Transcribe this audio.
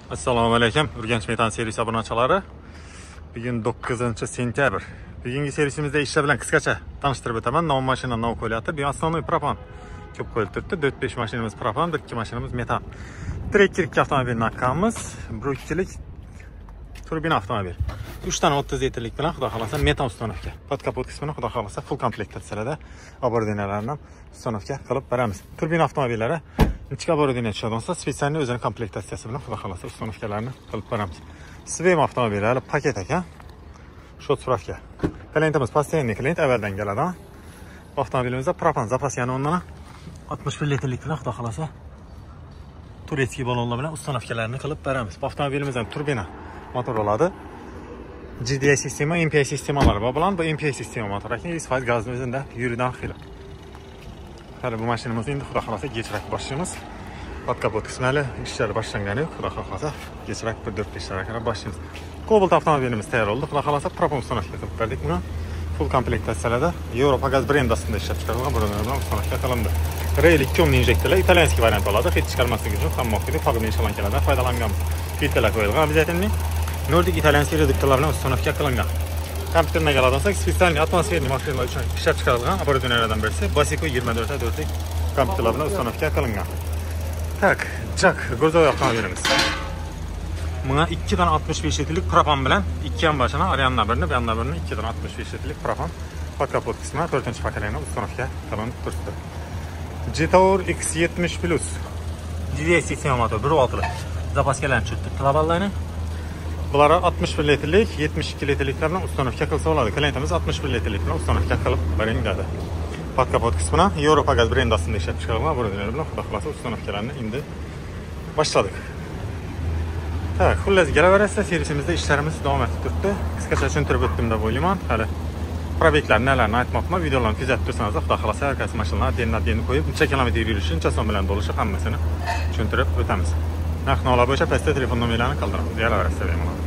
Assalomu alaykum Urganch Metan servis abonachilari. Bugun 9-sentyabr. Bugungi servisimizda ishlar bilan qisqacha tanishtirib o'taman. Nov mashina, nov qo'lyapti. Bu основной propan ko'p qo'yilib turibdi. 4-5 mashinamiz propan, 1-2 mashinamiz metan. Tracker 2 avtomobilni haqqamiz. 1.2lik turbina avtomobil. 3 tane 30 litrlik bilan xudo xolasa metan установка. Pod kapot qismini xudo xolasa full komplektatsiyada оборудованияларni установка qilib beramiz. Turbina avtomobillari necha оборудование tushadi bo'lsa, специальный o'zini komplektatsiyasi bilan xudo xolasa установкalarini qilib beramiz. Svem avtomobillari paket ekan. Shot справка. Klientimiz постоянный klient, avvaldan keladi. Avtomobilimizda propan zapas yonini 61 litrlik bilan xudo xolasa турецкий balonlar bilan установкalarini qilib beramiz. Bu avtomobilimiz ham turbina motor oladi. GDI sistema, MPI sistemalari bor bilan bu MPI sistema motor ekan, 100% gazni o'zida yuridan xili. Hali bu mashinamizni endi xudo xolasa kechroq boshlaymiz. Pod kapot qismi ishlari boshlangani yo'q, xudo xolasa kechroq bir 4-5 soatga boshlaymiz. Cobalt avtomobilimiz tayyor bo'ldi. Xudo xolasa propan установка qilib berdik buni. Full komplektatsiyalarda Yevropa gaz brendi ostida ishlab chiqarilgan bilan установка qilindi. Rail 2 omni injektorlar итальянский variant oladi. Hech chiqarmaslik uchun hamma vaqtida pog'ni shalankalardan foydalanganmiz. Filtrlar qo'yilgan обязательно. Nordic итальянский reduktorlar bilan установка qilingan. Kompyuterni olsak, специальный atmosferniy mashinalar uchun ishlab chiqarilgan оборудованияларdan birisi Basico 24.4lik kompyuterlar bilan установка qilingan. Tak, Jack грузовой avtomobilimiz. Buna 2 tane 65 litrlik propan bilan 2 ham boshini, aryandan birini, bu yandan birini 2 tane 65 litrlik propan pod kapot qismi 4-pokoleniya установка qilinib turibdi. Jetour X70 Plus GDI sistema motor 1.6lik zapaskalarni tushirib klapanlarni. Bular 61 litrlik, 72 litrliklar bilan установка qilsa bo'ladi. Klientimiz 61 litrlik bilan установка qilib bering dedi. Pod kapot qismini Yevropa gaz brendi ostida ishlab chiqarilgan оборудование bilan xudo xolasa установкalarini endi boshladik. Tak, xullas kelaverasizlar, servisimizda ishlarimiz davom etib turibdi. Qisqacha tushuntirib o'tdim deb o'ylayman. Hali probeklar nelarni aytmoqman, videolarni kuzatib tursangiz, xudo xolasa har qaysi mashinalarni отдельно qo'yib, necha kilometr yurishi, necha so'm bilan bo'lishi hammasini tushuntirib o'tamiz. Narx-navolar bo'yicha pastda telefon nomerlarini qoldiramiz. Kelaverasizlar bemalol.